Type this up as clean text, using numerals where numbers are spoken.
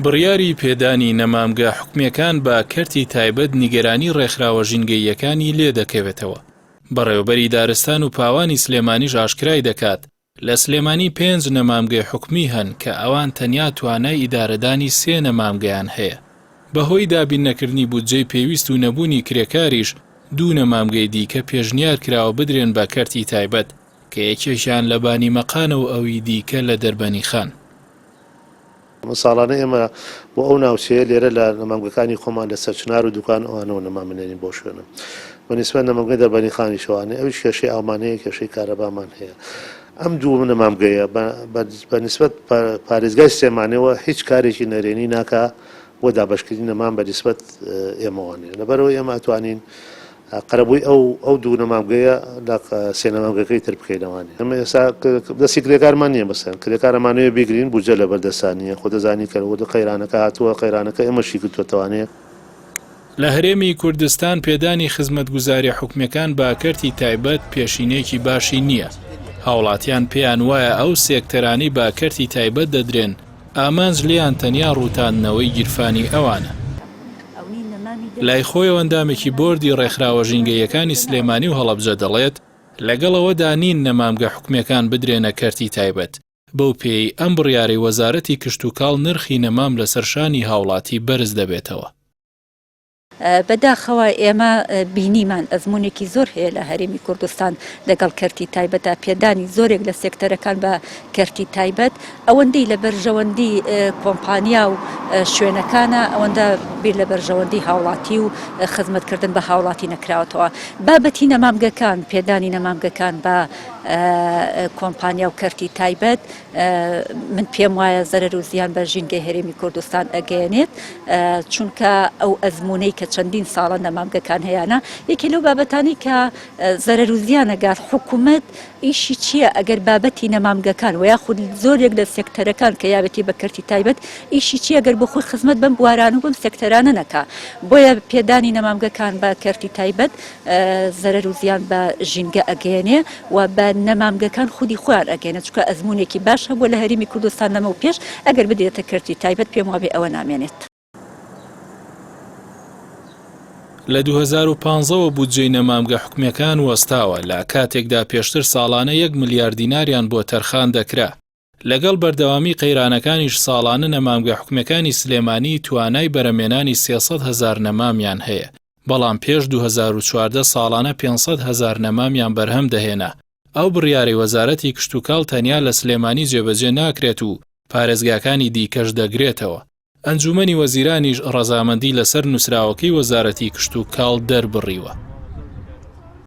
بڕیاری پێدانی نەمامگە حکومییەکان بە کەرتی تایبەت نیگەرانی ڕێکخراوە ژینگەییەکانی لێدەکەوێتەوە. بەڕێوەبەری دارستان و پاوانی سلێمانیش ئاشکرای دەکات، لە سلێمانی پێنج نەمامگەی حکومی هەن کە ئەوان تەنیا توانای ئیدارەدانی سێ نەمامگەیان هەیە. بەهۆی دابیننەکردنی بودجەی پێویست و نەبوونی کرێکاریش دوو نەمامگەی دیکە پێشنیار کراوە بدرێن بە کەرتی تایبەت کە یەکێکیان لە بانیمەقانە و ئەوی دیکە لە دەربەنیخان. ساڵانە ئێمە بۆ ئەو ناوچەیە لێرە لە نەمامگەکانی خۆمان لە سەرچنار و دوکان ئەوانەوە نەمام ئەنێرین بۆ شوێنە بە نیسبەت نەمامگەی دەربەنیخانیش ئەوانەیە ئەویش کێشەی ئاومان هەیە کێشەی کارەبامان هەیە ئەم دوو نەمامگەیە بە نیسبەت پارێزگای سلێمانیەوە هیچ کارێکی نەرێنی ناکا بۆ دابەشکردنی نەمام بە نیسبەت ئێمەوانەیە لەبەرئەوەی ئێمە ئەتوانین قەرەبووی ئەو ئەو دوو نەمامگەیە لە سێ نەمامگەکەی تر بکەینەوانێ ئەمە ئێستا دەستی کرێکارمان نییە مەسەن کرێکارەمانەوە بیگرین بودجە لەبەر دەستان نییە خۆ دەزانی کە وردە قەیرانەکە هاتووە قەیرانەکە ئێمەشی گرتووەتەوانێ. لە هەرێمی کوردستان پێدانی خزمەتگوزاریە حکومیەکان بە کەرتی تایبەت پێشینەیەکی باشی نییە، هاوڵاتیان پێیان وایە ئەو سێکتەرانەی بە کەرتی تایبەت دەدرێن ئامانج لێیان تەنیا ڕووتاندنەوەی گیرفانی ئەوانە. لای خۆیەوە ئەندامێکی بۆردی ڕێکخراوە ژینگەییەکانی سلێمانی و هەڵەبجە دەڵێت، لەگەڵ ئەوەدا نین نەمامگە حکومییەکان بدرێنە کەرتی تایبەت، بەو پێیەی ئەم بڕیارەی وەزارەتی کشتوکاڵ نرخی نەمام لەسەر شانی هاوڵاتی بەرز دەبێتەوە. بەداخەوە ئێمە بینیمان ئەزموونێکی زۆر هەیە لە هەرێمی کوردستان لەگەڵ کەرتی تایبەتدا پێدانی زۆرێک لە سێکتەرەکان بە کەرتی تایبەت ئەوەندەی لە بەرژەوەندی کۆمپانیا و شوێنەکانە ئەوەندە بیر لە بەرژەوەندی هاوڵاتی و خزمەتکردن بە هاوڵاتی نەکراوەتەوە. بابەتی نەمامگەکان، پێدانی نەمامگەکان بە کۆمپانیا و کەرتی تایبەت من پێم وایە زەرەر و زیان بە ژینگەی هەرێمی کوردستان ئەگەیەنێت چونکە ئەو ئەزموونەی کە چەندین ساڵە نەمامگەکان هەیانە یەکێ لەو بابەتانی کە زەرەر و زیان ئەگات حکوومەت ئیشی چییە ئەگەر بابەتی نەمامگەکان و یاخود زۆرێک لە سێکتەرەکان کە یاوێتی بە کەرتی تایبەت ئیشی چییە گەر بۆ خۆی خزمەت بەم بواران و بەم سێکتەرانە نەکا بۆیە پێدانی نەمامگەکان بە کەرتی تایبەت زەرەر و زیان بە ژینگە ئەگەیەنێ و بە نەمامگەکان خودی خۆیان ئەگەیەنێ چونکە ئەزموونێکی باش هەبووە لە هەرێمی کوردستان لەمەو پێش ئەگەر بدرێتە کەرتی تایبەت پێم وابێ ئەوە نامێنێت. لە 2015 وە بودجەی نەمامگە حکومییەکان وەستاوە، لە کاتێکدا پێشتر ساڵانە یەک ملیار دیناریان بۆ تەرخان دەکرا. لەگەڵ بەردەوامی قەیرانەکانیش ساڵانە نەمامگە حکومییەکانی سلێمانی توانای بەرەمێنانی 300 هەزار نەمامیان هەیە، بەڵام پێش 2014 ساڵانە 500 هەزار نەمامیان بەرهەم دەهێنا. ئەو بڕیارەی وەزارەتی کشتوکاڵ تەنیا لە سلێمانی جێبەجێ ناکرێت و پارێزگاکانی دیکەش دەگرێتەوە. ئەنجوومەنی وەزیرانیش ڕەزامەندی لەسەر نووسراوەکەی وەزارەتی کشتوکاڵ دەربڕیوە.